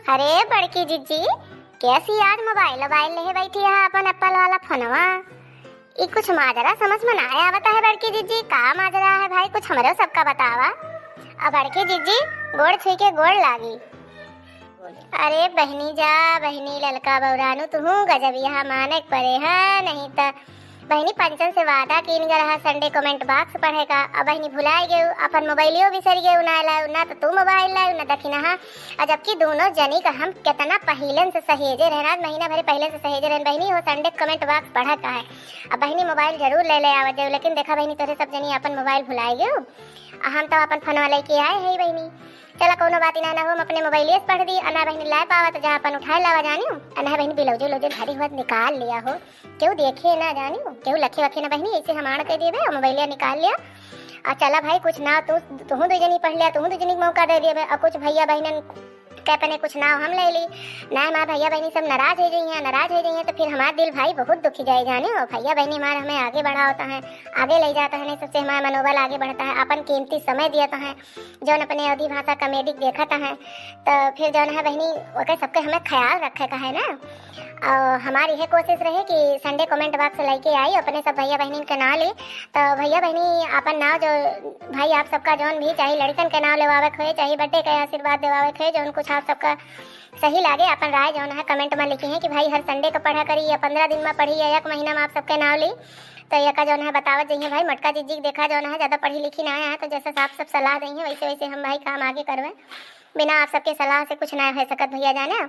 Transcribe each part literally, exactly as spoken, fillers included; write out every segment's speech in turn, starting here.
अरे बड़की जिज्जी, कैसी आज मोबाइल वोबाइल लेहे बैठी है अपन एप्पल वाला फोनवा? ई कुछ माजरा समझ में ना आवत है बड़की जिज्जी, का माजरा है भाई, कुछ हमरो सबका बतावा। अब बड़की जिज्जी, गोड़ छुई के गोड़ लागी। अरे बहिनी जा, बहिनी ललका बौरानू, तुहूँ गजब यहाँ माने के परे है, नहीं त बहिनी पंचन से वादा कीन गए रहा Sunday comment box पढ़े का, अब बहिनी भुलाए गए, अपन मोबाइलियो बिसर गए, ना लाए, ना तो तू मोबाइल लाए, ना दखिनहा। और जबकि दोनों जनी का हम कितना पहिलन से सहेजे रहन, आज महीना भरे पहले से सहेजे रहन, बहिनी हो Sunday comment box पढ़ा का है, अब बहिनी मोबाइल जरूर ले ले आवत जाऊ, लेकिन देखा बहिनी तोरे सब जनी अपन मोबाइल भुलाए गए, आ हम तो अपन फोनवा लेके आए है बहिनी। चला कौनो बात ना, ना हो, हम अपने मोबाइलिए से पढ़ दी, अना बहिनी लाए पावा तो जहाँ अपन उठाए लावा जानियो, अना बहिनी ब्लाउज उलाउज भारी हुआ निकाल लिया हो, केहू देखे ना जानियो, केहू लखे वखे ना बहिनी, ऐसे हम आड़ कह देबे और मोबाइलिया निकाल लिया। और चला भाई कुछ ना तू, तुहूँ दू जनी पढ़ लिया, तुहूँ दू जनी के मौका दे देबे, और कुछ भैया बहिनन के अपने कुछ नाव हम ले ली, ना हमारे भैया बहिनी सब नाराज हो जाइए, नाराज हो जाइए तो फिर हमारा दिल भाई बहुत दुखी जाए जानियो, भैया बहिनी हमारे हमें आगे बढ़ावता है, आगे ले जाता है, नहीं सबसे हमारा मनोबल आगे बढ़ता है, अपन कीमती समय दिया है, जौन अपने अवधी भाषा comedy देखत हैं, तो फिर जौन है बहिनी, ओके सबके हमें ख्याल रखे का है ना। और हमारी यह कोशिश रहे कि Sunday comment box लेके आई, अपने सब भैया बहिनी के नाव ली। तो भैया बहिनी, अपन नाव जो भाई आप सबका जौन भी, चाहे लड़कन के नाव लेवावे के होए, चाहे birthday के आशीर्वाद देवावे के होए, जौन कुछ आप सबका सही लागे, अपन राय जौन है comment में लिखी है कि भाई हर Sunday का पढ़ा करी या पंद्रह दिन में पढ़ी या एक महीना में आप सबके नाव ली। तो ये का जौन है बतावत जइए भाई, मोटका जिज्जी के देखा जौन है ज़्यादा पढ़ी लिखी ना है, तो जैसे आप सब सलाह देंगे वैसे वैसे हम भाई काम आगे करबे। बिना आप सबके सलाह से कुछ ना हो सकत भैया जाने।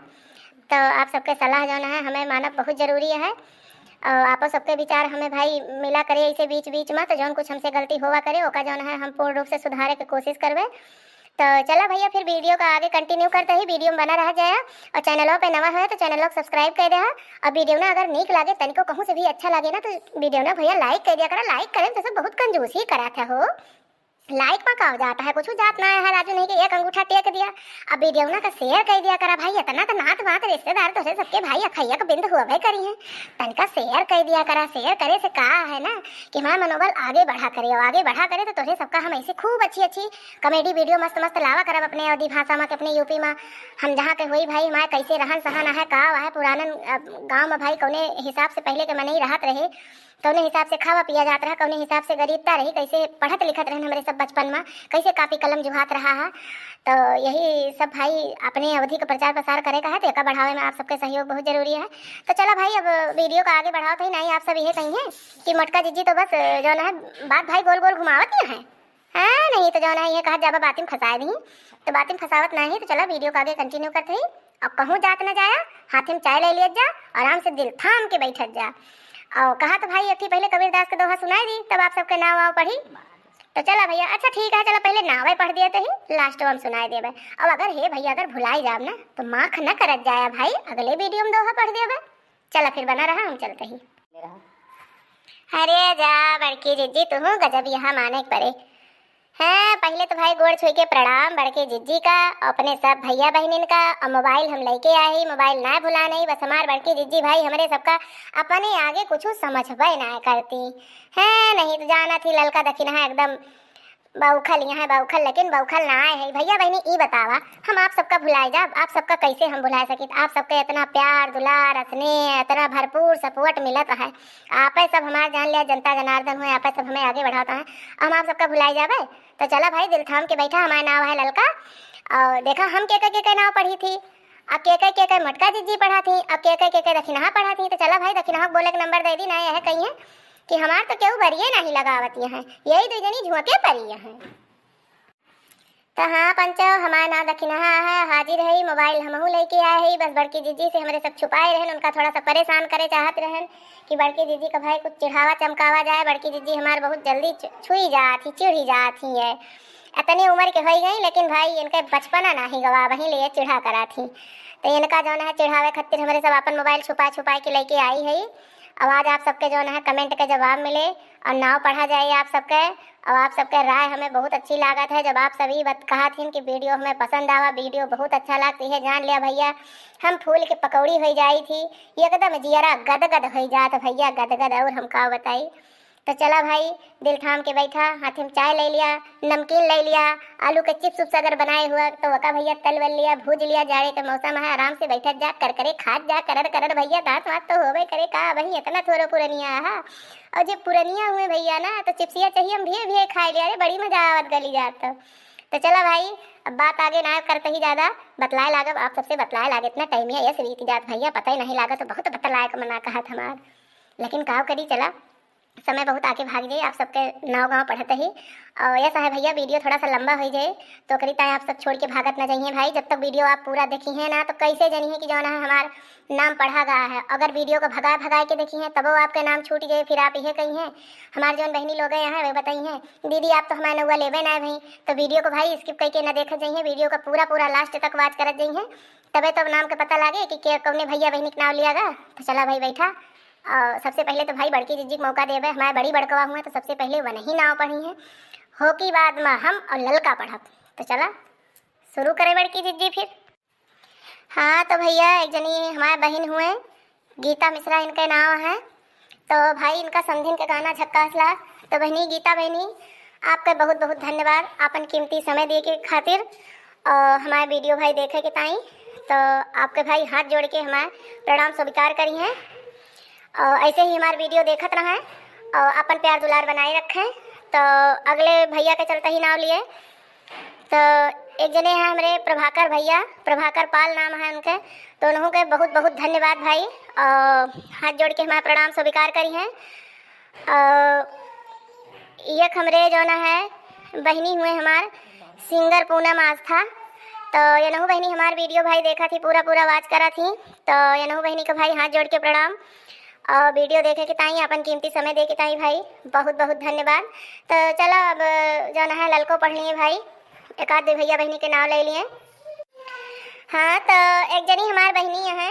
तो आप सबके सलाह जौन है हमें मानब बहुत जरूरी है। और आपो सबके विचार हमें भाई मिला करे ऐसे बीच बीच में, तो जौन कुछ हमसे गलती होवा करे ओका जौन है हम पूर्ण रूप से सुधारे के कोशिश करबे। तो चला भैया फिर video का आगे continue करते ही video में बना रहा जाए। और channel पे नवा है तो channel को subscribe कर दे। और video ना अगर नीक लागे, तनिको कहूँ से भी अच्छा लगे ना, तो video ना भैया like कर दिया करा। Like करे तो सब बहुत कंजूसी करा था हो, like में का हो जाता है, कुछ जात ना है राजू नहीं कि एक अंगूठा टेक दिया। अब video ना का share कर दिया करा भाई, इतना तो नात बात रिश्तेदार तो है सबके भाई, अखैया के बिंद हुआ भाई करी है, तनिका share कर दिया करा। Share करे से का है ना कि हमारा मनोबल आगे बढ़ा करे, और आगे बढ़ा करे तो तोहरे सबका हम ऐसे खूब अच्छी अच्छी comedy video मस्त मस्त लावा करब अपने अवधी भाषा में, के अपने यूपी में। हम जहाँ के होई भाई, हमारे कैसे रहन सहन है, का है पुरानन, अ, गाँव में भाई कौने हिसाब से पहले के मनई रहत रहे, कौने हिसाब से खावा पिया जात रहा, कौने हिसाब से गरीबता रही, कैसे पढ़त लिखत रहन हमरे सब बचपन में, कैसे कापी कलम जुहात रहा है। तो यही सब भाई अपने अवधी का प्रचार प्रसार करे का है, तो एका बढ़ावे में आप सबके सहयोग बहुत जरूरी है। तो चला भाई, अब video का आगे बढ़ावत ही नहीं, आप सब यही कहिए कि मोटका जिज्जी तो बस जौन है बात भाई गोल गोल घुमावत ही है। हाँ, नहीं तो जौन है ये कहा जाबा बातिम फंसाए दी, तो बातिम फंसावत नहीं, तो चला video का आगे continue करते ही। अब कहूँ जात न जाया, हाथ में चाय ले लिया जा, आराम से दिल थाम के बैठत जा। और कहा तो भाई एक ही पहले कबीरदास के दोहा सुनाई दी, तब आप सबके नाव आव पढ़ी। तो चला भैया, अच्छा ठीक है, चला पहले नावे पढ़ दिए तो ही last में हम सुनाई देबे। अब अगर हे भैया अगर भुलाई जाब ना तो माख न करत जाया भाई, अगले video में दोहा पढ़ देबे। चला फिर बना रहा, हम चलते ही। अरे जा बड़की जिज्जी, तुहू गजब यहाँ माने के परे। हाँ, पहले तो भाई गोड़ छुई के प्रणाम बड़की जिज्जी का, अपने सब भैया बहनिन का, और मोबाइल हम लेके आए ही, मोबाइल ना भुला नहीं, बस हमार बड़की जिज्जी भाई हमरे सबका अपने आगे कुछ समझबे ना करती। हाँ, नहीं तो जाना थी ललका दखिनहा एकदम बौखल यहाँ बौखल, लेकिन बौखल ना आए है। भैया बहनी, ई बतावा, हम आप सबका भुलाए जाब? आप सबका कैसे हम भुला सकित? आप सबके इतना प्यार, दुलार, स्नेह, इतना भरपूर support मिलत है। आपे सब हमार जान लिया, जनता जनार्दन हुए, आपे सब हमें आगे बढ़ाता है, हम आप सबका भुलाए जाबे? तो चला भाई, दिल थाम के बैठा, हमारा नाव है ललका। और देखा, हम के के, के, के नाव पढ़ी थी, अब के के, के के मोटका जिज्जी पढ़ा थी, अब के के, के के दखिनहा पढ़ा थी। तो चला भाई, दखिनहा के बोले के number दे दी ना, यह कही है कि हमार तो केहू बरिए नहीं लगावत यहाँ, यही दू जनी झुँके परी यहाँ। तो हाँ पंचो, हमार नाव दखिनहा है, हाजिर है, मोबाइल हमहू लेके आए है, बस बड़की जिज्जी से हमरे सब छुपाए रहन, उनका थोड़ा सा परेशान करे चाहत रहन कि बड़की जिज्जी का भाई कुछ चिढ़ावा चमकावा जाए। बड़की जिज्जी हमार बहुत जल्दी च-, छुई जात ही, चिढ़ी जात ही है। इतनी उम्र के होई गई, लेकिन भाई इनके बचपना नाही गवा, वहीं लिए चिढ़ा करा थी। तो इनका जौन है चिढ़ावे खातिर हमरे सब अपन मोबाइल छुपा छुपा के लेके आई है। अब आज आप सबके जौन है comment के जवाब मिले और नाव पढ़ा जाए आप सबके। और आप सबके राय हमें बहुत अच्छी लागत है, जब आप सभी बत-, कहा थीन कि video हमें पसंद आवा, video बहुत अच्छा लागत है, जान लिया भैया, हम फूल के पकौड़ी होई जाई थी, एकदम जियरा गदगद होई जात भैया, गदगद। और हम का बताई, तो चला भाई, दिल थाम के बैठा, हाथे में चाय ले लिया, नमकीन ले लिया, आलू के चिप्स उप्स अगर बनाए हुआ तो वका भैया तल वल लिया, भूज लिया, जाड़े के मौसम है, आराम से बैठत जा, करकरे खात जा, करड़ करड़ भैया, दांत वात तो होबे करे का, वही इतना थोरो पुरनिया है। और जे पुरनिया हुए भैया ना, तो चिप्सिया चाहिए, हम भिए भिए खाए लिया, अरे बड़ी मजा आवत गली जात तो। तो चला भाई, अब बात आगे ना करते ही ज्यादा, बतलाए लागब, आप सबसे बतलाए लागे, इतना टाइमिया यस बीत जात भैया, पता ही नहीं लागत, तो बहुत बतलाए का मना कहत हमार, लेकिन का करी, चला समय बहुत आगे भाग जाए, आप सबके नाव गाँव पढ़त ही। और यस है भैया, वीडियो थोड़ा सा लंबा हो जाए, तो करी ताए आप सब छोड़ के भागत ना जाइए भाई। जब तक वीडियो आप पूरा देखी हैं ना, तो कैसे जानी है कि जौन है हमार नाम पढ़ा गया है। अगर वीडियो को भगाए भगाए के देखी हैं, तबो आपके नाम छूट जाए, फिर आप यह कही हैं, हमार जौन बहनी लोग हैं, वे बताई हैं, "दीदी, आप तो हमारे नौवा लेबे ना है भाई।" तो वीडियो को भाई स्किप करके ना देखत जाइए, वीडियो का पूरा पूरा लास्ट तक वॉच करत जाइए, तबे तो नाम के पता लागे कि के, कौने भैया बहनी के नाम लिया गा। तो चला भाई बैठा, और सबसे पहले तो भाई बड़की जिज्जी के मौका देबे, हमारे बड़ी बड़कवा हुए, तो सबसे पहले वनही नाव पढ़ी हैं, होकी बाद में हम और ललका पढ़ब। तो चला शुरू करे बड़की जिज्जी फिर। हाँ तो भैया, एक जनी हमारे बहन हुए, गीता मिश्रा इनके नाव है। तो भाई इनका समधिन के गाना झक्कास ला। तो बहनी गीता बहनी, आपके बहुत बहुत धन्यवाद आपन कीमती समय दिए के खातिर। और हमारे वीडियो भाई देखे के ताई, तो आपके भाई हाथ जोड़ के हमारे प्रणाम स्वीकार करी हैं। और ऐसे ही हमारे वीडियो देखत रहें और अपन प्यार दुलार बनाए रखें। तो अगले भैया के चलते ही नाव लिए, तो एक जने हैं हमरे प्रभाकर भैया, प्रभाकर पाल नाम है उनके, तो उन्हों के बहुत बहुत धन्यवाद भाई। और हाथ जोड़ के हमारा प्रणाम स्वीकार करी हैं। और एक हमरे जौन है बहनी हुए हमार सिंगर पूनम आस्था, तो यनहू बहनी हमार वीडियो भाई देखा थी, पूरा पूरा वॉच करा थी, तो यनहू बहनी का भाई हाथ जोड़ के प्रणाम। और वीडियो देखे के ताई, अपन कीमती समय दे के ताई भाई, बहुत बहुत धन्यवाद। तो चला अब जौन है ललको पढ़ लिए भाई, एक आध दो भैया बहनी के नाव ले लिए। हाँ तो एक जनी हमार बहनी है,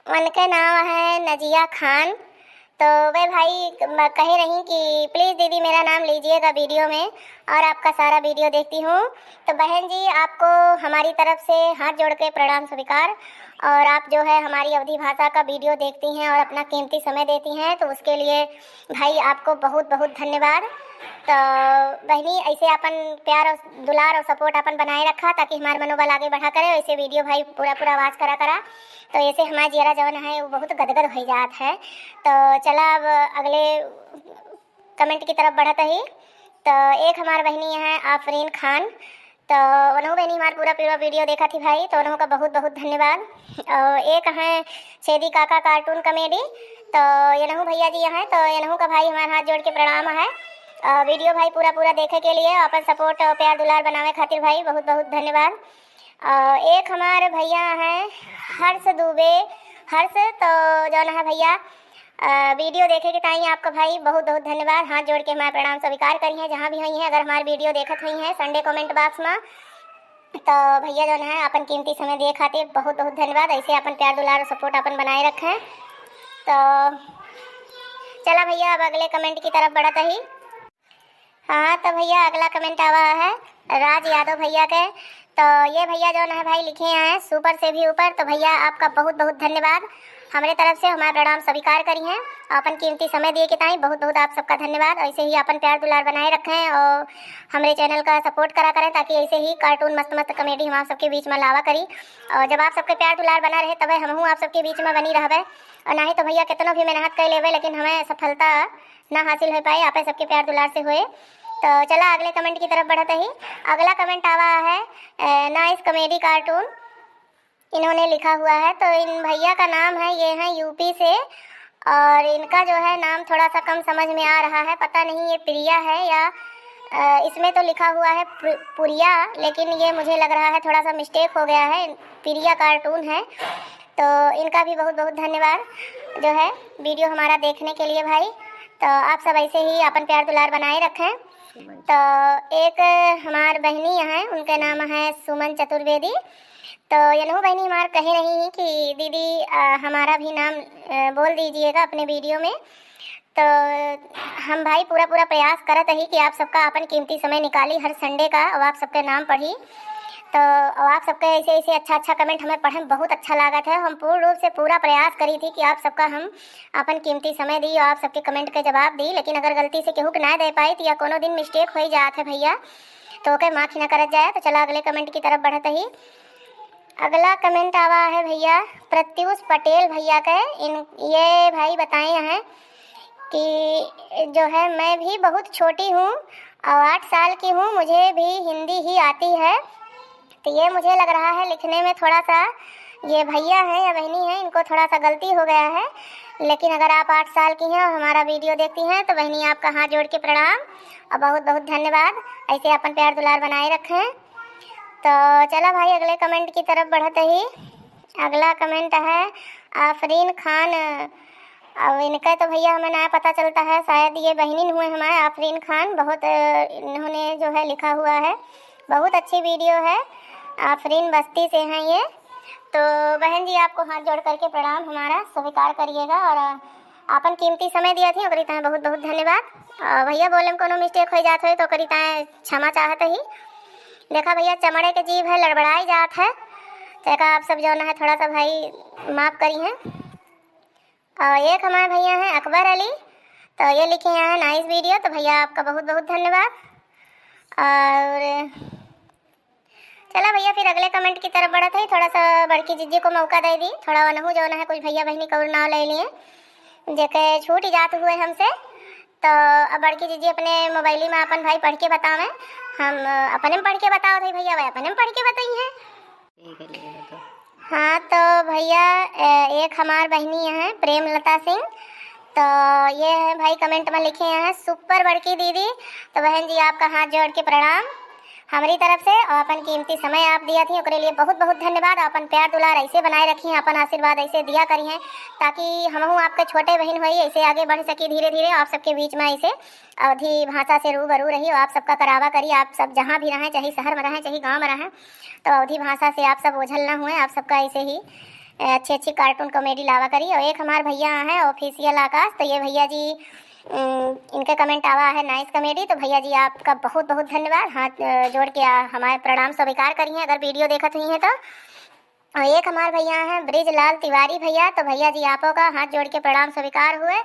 उनके नाव है नजिया खान। तो वे भाई क-, म-, कहे रही कि प्लीज दीदी मेरा नाम लीजिएगा वीडियो में, और आपका सारा वीडियो देखती हूँ। तो बहन जी, आपको हमारी तरफ से हाथ जोड़ के प्रणाम स्वीकार। और आप जो है हमारी अवधी भाषा का वीडियो देखती हैं और अपना कीमती समय देती हैं, तो उसके लिए भाई आपको बहुत बहुत धन्यवाद। तो बहनी ऐसे अपन प्यार और दुलार और सपोर्ट अपन बनाए रखा, ताकि हमार मनोबल आगे बढ़ा करे। ऐसे वीडियो भाई पूरा पूरा वॉच करा करा, तो ऐसे हमार जियरा जौन है वो बहुत गदगद हो जात है। तो चला अब अगले कमेंट की तरफ बढ़त ही। तो एक हमार बहनी है आफरीन खान, तो उनहू बहनी हमार पूरा पूरा वीडियो देखा थी भाई, तो उनहू का बहुत बहुत धन्यवाद। और एक है छेदी काका कार्टून कॉमेडी, तो यनहू भैया जी हैं, तो यनहू का भाई हमार हाथ जोड़ के प्रणाम है। और वीडियो भाई पूरा पूरा देखे के लिए, अपन सपोर्ट और प्यार दुलार बनावे खातिर भाई बहुत बहुत धन्यवाद। और एक हमार भैया हैं हर्ष दुबे, हर्ष, तो जौन है भैया अ, वीडियो देखे के ताई आपका भाई बहुत बहुत धन्यवाद। हाथ जोड़ के हमारे प्रणाम स्वीकार करी हैं, जहाँ भी हुई हैं, अगर हमारे वीडियो देखत हुई हैं संडे कमेंट बॉक्स में, तो भैया जौन है अपन कीमती समय दिए खातिर बहुत बहुत धन्यवाद। ऐसे अपन प्यार दुलार और सपोर्ट अपन बनाए रखें। तो चला भैया अब अगले कमेंट की तरफ बढ़त ही। हाँ तो भैया अगला कमेंट आवा है राज यादव भैया के। तो ये भैया जौन है भाई लिखे हैं सुपर से भी ऊपर, तो भैया आपका बहुत बहुत धन्यवाद। हमरे तरफ से हमारा प्रणाम स्वीकार करी हैं, अपन कीमती समय दिए के ताई बहुत बहुत आप सबका धन्यवाद। ऐसे ही अपन प्यार दुलार बनाए रखें और हमरे चैनल का सपोर्ट करा करें, ताकि ऐसे ही कार्टून मस्त मस्त कॉमेडी हम आप सबके बीच में लावा करी। और जब आप सबके प्यार दुलार बना रहे तबे हमहू आप सबके बीच में बनी रहबे, और नाही तो भैया कितनो भी मेहनत कर लेबे लेकिन हमें सफलता ना हासिल हो पाए, आपे सबके प्यार दुलार से होए। तो चला अगले कमेंट की तरफ बढ़त ही। अगला कमेंट आवा है अ, नाइस कॉमेडी कार्टून, इन्होंने लिखा हुआ है। तो इन भैया का नाम है, ये हैं यूपी से, और इनका जो है नाम थोड़ा सा कम समझ में आ रहा है, पता नहीं ये प्रिया है या अ, इसमें तो लिखा हुआ है प्र-, पुरिया, लेकिन ये मुझे लग रहा है थोड़ा सा मिस्टेक हो गया है, प्रिया कार्टून है। तो इनका भी बहुत बहुत धन्यवाद जो है वीडियो हमारा देखने के लिए भाई। तो आप सब ऐसे ही अपन प्यार दुलार बनाए रखें। तो एक हमार बहनी है, उनका नाम है सुमन चतुर्वेदी। तो यनहू बहनी हमार कहे रही कि दीदी अ, हमारा भी नाम अ, बोल दीजिएगा अपने वीडियो में। तो हम भाई पूरा पूरा प्रयास करत ही कि आप सबका अपन कीमती समय निकाली हर संडे का, और आप सबके नाम पढ़ी। तो और आप सबके ऐसे, ऐसे अच्छा, अच्छा comment हमें पढ़े में बहुत अच्छा लागत है। हम पूर्ण रूप से पूरा प्रयास करी थी कि आप सबका हम अपन कीमती समय दी और आप सबके comment के जवाब दी, लेकिन अगर गलती से केहू के ना दे पाई तो या कोनो दिन mistake हो ही जात है भैया, तो ओके माफ ही ना करत जाए। तो चला अगले comment की तरफ बढ़त ही। अगला comment आवा है भैया प्रत्युष पटेल भैया के। इन, ये भाई बताए हैं कि जो है, मैं भी बहुत छोटी हूँ और आठ साल की हूँ, मुझे भी हिंदी ही आती है। तो ये मुझे लग रहा है लिखने में थोड़ा सा, ये भैया हैं या बहनी हैं, इनको थोड़ा सा गलती हो गया है। लेकिन अगर आप आठ साल की हैं और हमारा video देखती हैं तो बहनी, आपका हाथ जोड़ के प्रणाम और बहुत बहुत धन्यवाद। ऐसे अपन प्यार दुलार बनाए रखें। तो चला भाई, अगले comment की तरफ बढ़त ही। अगला comment है आफरीन खान। अब इनका तो भैया हमें ना पता चलता है, शायद ये बहनिन हुए हमारे आफरीन खान। बहुत, अ, इन्होंने जो है लिखा हुआ है, बहुत अच्छी video है। आफरीन बस्ती से हैं ये। तो बहन जी, आपको हाथ जोड़ करके प्रणाम हमारा स्वीकार करिएगा और, अ, आपन कीमती समय दिया थी, ओकरी ताईं बहुत बहुत धन्यवाद। अ, भैया बोले में कोनो mistake हो जात होई तो ओकरी ताईं क्षमा चाहत ही। देखा भैया, चमड़े के जीभ है, लड़बड़ाई जात है, तो एका आप सब जौन है थोड़ा सा भाई माफ करी हैं। और एक हमारे भैया हैं अकबर अली, तो ये लिखे हैं nice video, तो भैया आपका बहुत बहुत धन्यवाद। और चला भैया, फिर अगले comment की तरफ बढ़त है। थोड़ा सा बड़की जिज्जी को मौका दे दी, थोड़ा वनहु जौन है कुछ भैया बहनी का और नाव ले लिए, जेके छूट जात हुए हमसे। तो अब बड़की जिज्जी अपने मोबाइली में अपन भाई पढ़ के बतावे, हम अपने में पढ़ के बतावत है भैया, वह अपने में पढ़ के बताई हैं। हाँ, तो भैया, ए, एक हमार बहनी है प्रेमलता सिंह, तो ये है भाई comment में लिखे हैं, super बड़की दीदी। तो बहन जी, आपका हाथ जोड़ के प्रणाम हमरी तरफ से, और अपन कीमती समय आप दिया थी, ओकरे लिए बहुत बहुत धन्यवाद। अपन प्यार दुलार ऐसे बनाए रखी हैं, अपन आशीर्वाद ऐसे दिया करी हैं, ताकि हमहू आपके छोटे बहन होई, ऐसे आगे बढ़ सकी धीरे धीरे, आप सबके बीच में ऐसे अवधी भाषा से रूबरू रही, आप सबका करावा करी। आप सब जहाँ भी रहें, चाहे शहर में रहें, चाहे गाँव में रहें, तो अवधी भाषा से आप सब ओझल ना हुए। आप सबका ऐसे ही, अ, अच्छी अच्छी cartoon comedy लावा करी। और एक हमार भैया हैं Official आकाश, तो ये भैया जी, अम, इनके comment आवा है nice comedy, तो भैया जी आपका बहुत बहुत धन्यवाद। हाथ, अ, जोड़ के, आ, हमारे प्रणाम स्वीकार करी हैं, अगर video देखत हुई हैं तो। और एक हमार भैया हैं ब्रिजलाल तिवारी भैया, तो भैया जी आपो का हाथ जोड़ के प्रणाम स्वीकार हुए।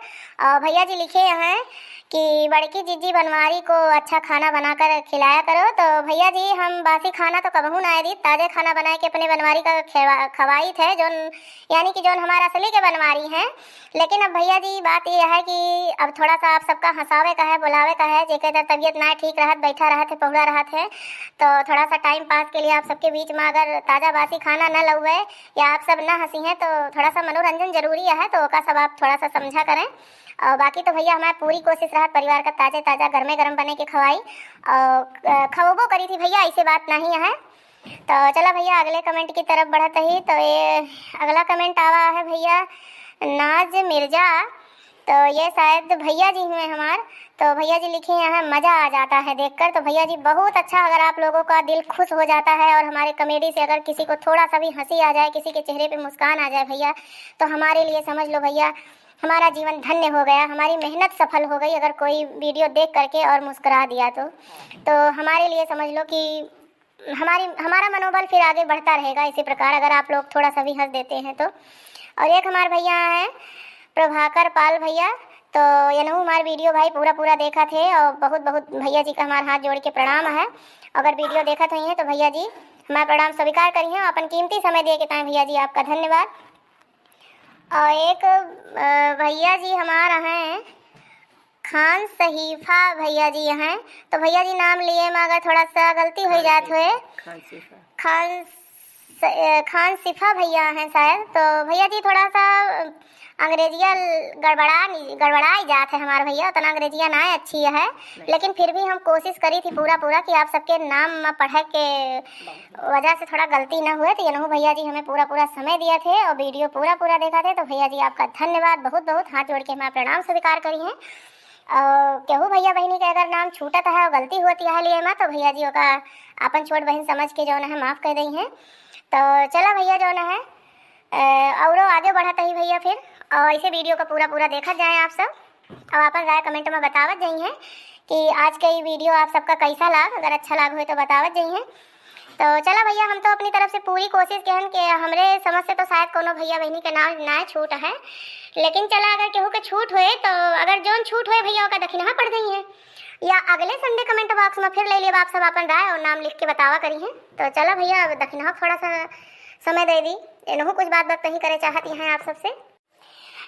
और भैया जी लिखे हैं कि बड़की जिज्जी बनवारी को अच्छा खाना बनाकर खिलाया करो। तो भैया जी, हम बासी खाना तो कबहू ना दी, ताजे खाना बनाए के अपने बनवारी का खेवा-, खवाई थे, जौन, यानी कि जौन हमारा असली के बनवारी हैं। लेकिन अब भैया जी, बात ये है कि अब थोड़ा सा आप सबका हंसावे का है, बुलावे का है, जेकर तबीयत ना ठीक रहत, बैठा रहत है, पहुड़ा रहत है, तो थोड़ा सा time pass के लिए आप सबके बीच में अगर ताजा बासी खाना न लउए या आप सब न हंसी हैं, तो थोड़ा सा मनोरंजन जरूरी है, तो ओका सब आप थोड़ा सा समझा करें। और बाकी तो भैया, हमारी पूरी कोशिश रहत परिवार का ताजे ताजा गरमे गरम बने के खवाई, और, अ, खवबो करी थी भैया, ऐसे बात नहीं है। तो चला भैया, अगले comment की तरफ बढ़त ही। तो ये अगला comment आवा है भैया नाज मिर्जा, तो ये शायद भैया जी हुए हमार। तो भैया जी लिखे हैं, "मज़ा आ जाता है देखकर।" तो भैया जी, बहुत अच्छा, अगर आप लोगों का दिल खुश हो जाता है और हमारे comedy से अगर किसी को थोड़ा सा भी हंसी आ जाए, किसी के चेहरे पे मुस्कान आ जाए भैया, तो हमारे लिए समझ लो भैया, हमारा जीवन धन्य हो गया, हमारी मेहनत सफल हो गई। अगर कोई video देख करके और मुस्कुरा दिया तो, तो हमारे लिए समझ लो कि हमारी, हमारा मनोबल फिर आगे बढ़ता रहेगा इसी प्रकार, अगर आप लोग थोड़ा सा भी हंस देते हैं तो। और एक हमारे भैया हैं प्रभाकर पाल भैया, तो यनहू हमार video भाई पूरा पूरा देखत है, और बहुत बहुत भैया जी का हमार हाथ जोड़ के प्रणाम है। अगर video देखत हुई हैं तो भैया जी, हमारा प्रणाम स्वीकार करी हैं, अपन कीमती समय दिए के ताईं भैया जी आपका धन्यवाद। और एक, अ, भैया जी हमारा हैं खान सहीफा भैया जी हैं, तो भैया जी, नाम लिए में अगर थोड़ा सा गलती हो जात हुए, खान सहीफा। खान स-, अ, खान सिफा भैया हैं शायद। तो भैया जी, थोड़ा सा, अ, अंग्रेजिया गड़बड़ा, गड़बड़ाई जात है हमारे भैया, उतना अंग्रेजिया ना अच्छी है, नहीं। लेकिन फिर भी हम कोशिश करी थी पूरा पूरा कि आप सबके नाम में पढ़े के वजह से थोड़ा गलती ना हुए। तो यनहू भैया जी हमें पूरा पूरा समय दिया थे और video पूरा पूरा देखा थे, तो भैया जी, आपका धन्यवाद, बहुत बहुत हाथ जोड़ के हमारा प्रणाम स्वीकार करी हैं। और केहू भैया बहिनी के अगर नाम छूटत है और गलती होती है लिए मा, तो भैया जी ओका अपन छोट बहन समझ के जौन है माफ कर दई हैं। तो चला भैया जौन है, अ, औरो आगे बढ़त ही भैया फिर, और ऐसे video का पूरा पूरा देखत जाएं आप सब, और अपन राय comment में बतावत जाई हैं कि आज का ये video आप सबका कैसा लाग। अगर अच्छा लाग होए तो बतावत जाई हैं। तो चला भइया, हम तो अपनी तरफ से पूरी कोशिश के हन कि हमरे समझ से तो शायद कोनो भइया बहिनी के नाम ना छूट है, लेकिन चला अगर केहू के छूट होए तो अगर जौन छूट होए भइया ओका दखिनहा पड़ गई है, या अगले Sunday comment box में फिर ले लेब आप सब आपन राय और नाम लिख के बतावा करी हैं। तो चला भइया, अब दखिनहा थोड़ा सा समय दे दी, एनहू कुछ बात बात कहीं करे चाहत हैं आप सबसे।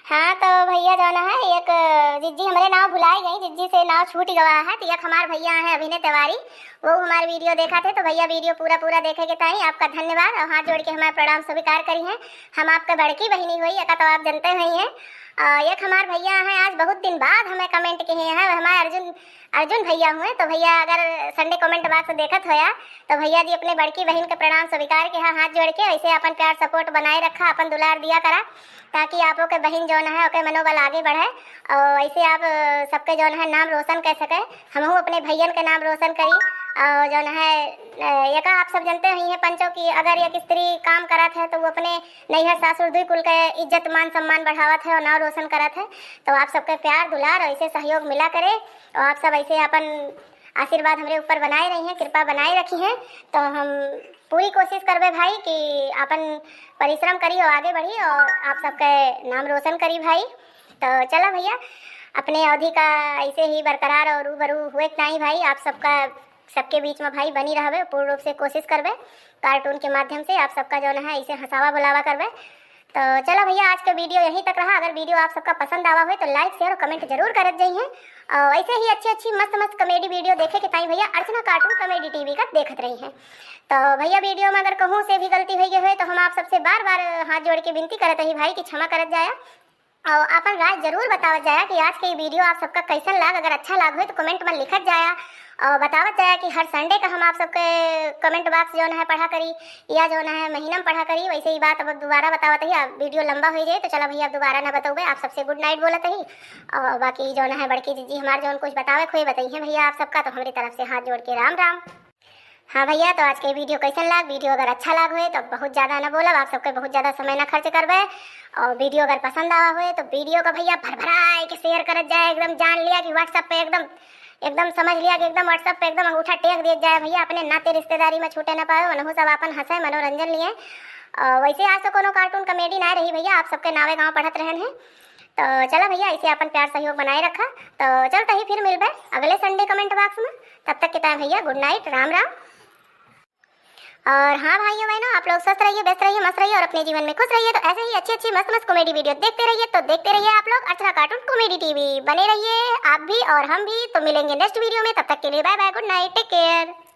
हाँ, तो भइया जौन है, एक जिज्जी हमरे नाव भुलाई गई, जिज्जी से नाव छूट गवा है, तो एक हमार भइया हैं अभिनय तिवारी, वो हमार video देखा थे, तो भइया video पूरा पूरा देखे के ताई आपका धन्यवाद और हाथ जोड़ के हमार प्रणाम स्वीकार करी हैं। हम आपका बड़की बहिनी होई, एका तो आप जनते हुई हैं। और एक हमार भइया हैं, आज बहुत दिन बाद हमें comment किहे हैं, हमारे अर्जुन, अर्जुन भइया हुए। तो भइया अगर Sunday comment box देखत होया तो भइया जी अपने बड़की बहिन के प्रणाम स्वीकार के हा-, हाथ जोड़ के ऐसे अपन प्यार support बनाए रखा, अपन दुलार दिया करा, ताकि आपो के बहिन जौन है ओके मनोबल आगे बढ़े और ऐसे आप, अ, सबके जौन है नाम रोशन कर सके। हमहू अपने भइयन के नाम रोशन करी और जौन है, अ, एका आप सब जनते हुई हैं पंचो कि अगर एक स्त्री काम करत है तो वो अपने नैहर सासुर दुई कुल के इज्जत मान सम्मान बढ़ावत है और नाम रोशन करत है। तो आप सबके प्यार दुलार ऐसे सहयोग मिला करे और आप सब ऐसे अपन आशीर्वाद हमरे ऊपर बनाए रही हैं, कृपा बनाए रखी हैं। तो हम पूरी कोशिश करबे भाई कि आपन परिश्रम करी और आगे बढ़ी और आप सबके नाम रोशन करी भाई। तो चला भइया, अपने अवधी का ऐसे ही बरकरार और रूबरू हुए के नाई भाई, आप सबका, सबके बीच में भाई बनी रहबे, पूर्ण रूप से कोशिश करबे cartoon के माध्यम से आप सबका जौन है ऐसे हंसावा बुलावा करबे। तो चला भइया, आज का video यहीं तक रहा। अगर video आप सबका पसंद आवा होए तो like, share और comment जरूर करत जाइए। और ऐसे ही अच्छी अच्छी मस्त मस्त comedy video देखे के ताई भइया अर्चना Cartoon Comedy T V का देखत रही हैं। तो भइया, video में अगर कहूँ से भी गलती हो गई होए तो हम आप सबसे बार बार हाथ जोड़ के विनती करत ही भाई कि क्षमा करत जाया। और अपन राय जरूर बतावत जाया कि आज के ये video आप सबका कैसन लाग। अगर अच्छा लाग होए तो comment में लिखत जाया और बतावत जाया कि हर Sunday का हम आप सबके comment box जौन है पढ़ा करी या जौन है महीना में पढ़ा करी। वैसे ही बात अब दोबारा बतावत ही, अब video लंबा हो जाए तो चला भइया, अब दोबारा ना बतौबे, आप सबसे good night बोलत ही। और बाकी जौन है बड़की जिज्जी हमार जौन कुछ बतावे खोए बताई हैं भइया आप सबका, तो हमरी तरफ से हाथ जोड़ के राम राम। हाँ भइया, तो आज के video कैसन लाग? Video अगर अच्छा लाग होए तो बहुत ज़्यादा ना बोलब, आप सबके बहुत ज़्यादा समय ना खर्च करबे। और video अगर पसंद आवा होए तो video का भइया भरभराए के share करत जाए, एकदम जान लिया कि WhatsApp पे एकदम, एकदम समझ लिया कि एकदम WhatsApp पे एकदम अंगूठा टेक दिया जाए भइया, अपने नाते रिश्तेदारी में छूटे ना पावे, उनहू सब अपन हंसे मनोरंजन लिए। और वैसे आज तो कोनो cartoon comedy ना रही भइया, आप सबके नावे गाँव पढ़त रहन है। तो चला भइया, ऐसे अपन प्यार सहयोग बनाए रखा। तो चलते ही फिर मिलबे अगले Sunday comment box में। तब तक के ताई भइया good night, राम राम। और हाँ भाइयों बहनों, आप लोग स्वस्थ रहिए, व्यस्त रहिए, मस्त रहिए और अपने जीवन में खुश रहिए। तो ऐसे ही अच्छी अच्छी मस्त मस्त comedy video देखते रहिए। तो देखते रहिए आप लोग अर्चना Cartoon Comedy T V, बने रहिए आप भी और हम भी। तो मिलेंगे next video में, तब तक के लिए bye bye, good night, take care।